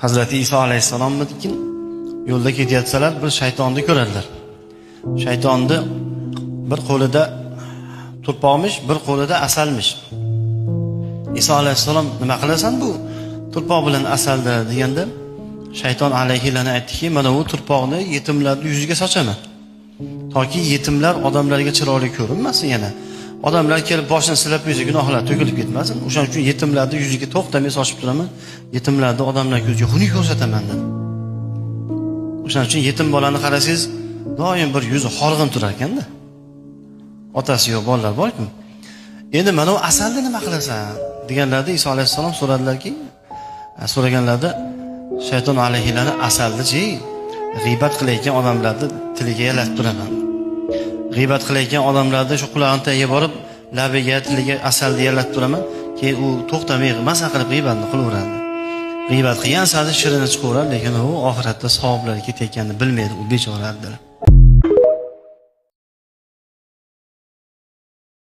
Hazrati Iso alayhissalomnikin yo'lda ketayotsalar, bir shaytonni ko'radilar. Shaytonni bir qo'lida turpoqmish, bir qo'lida asalmish. Iso alayhissalom nima qilasan bu turpoq bilan asalda deganda, shayton alayhilani aytdiki, mana bu turpoqni yetimlarni yuziga sochaman. Toki yetimlar odamlarga chiroyli ko'rinmasin yana. Odamlar kelib boshini silab qo'ysa gunohlar to'kilib ketmasin. O'shaning uchun yetimlarni yuziga to'xtamay sochib turaman. Yetimlarni odamlar ko'ziga xunuk ko'rsataman dedi. O'shaning uchun yetim bolani qarasangiz, doim bir yuzi horg'in turar ekanda. Otasi yo'q bolalar bor-ku. Endi mana bu asalni nima qilasan deganlarda Iso alayhissalom so'radilarki, so'raganlarida shayton alayhilani asalni-chi g'iybat qilayotgan odamlarni tiliga yalatib turaman. G'iybat qilayotgan odamlarni shu qulog'ini tagiga borib, labiga, tiliga asalni yalatib turaman. Keyin u to'xtamay maza qilib g'iybatni qilaveradi. G'iybat qilgan sari shirini chiqaveradi, lekin u oxiratda savoblari ketayotganini bilmaydi u bechora dedilar.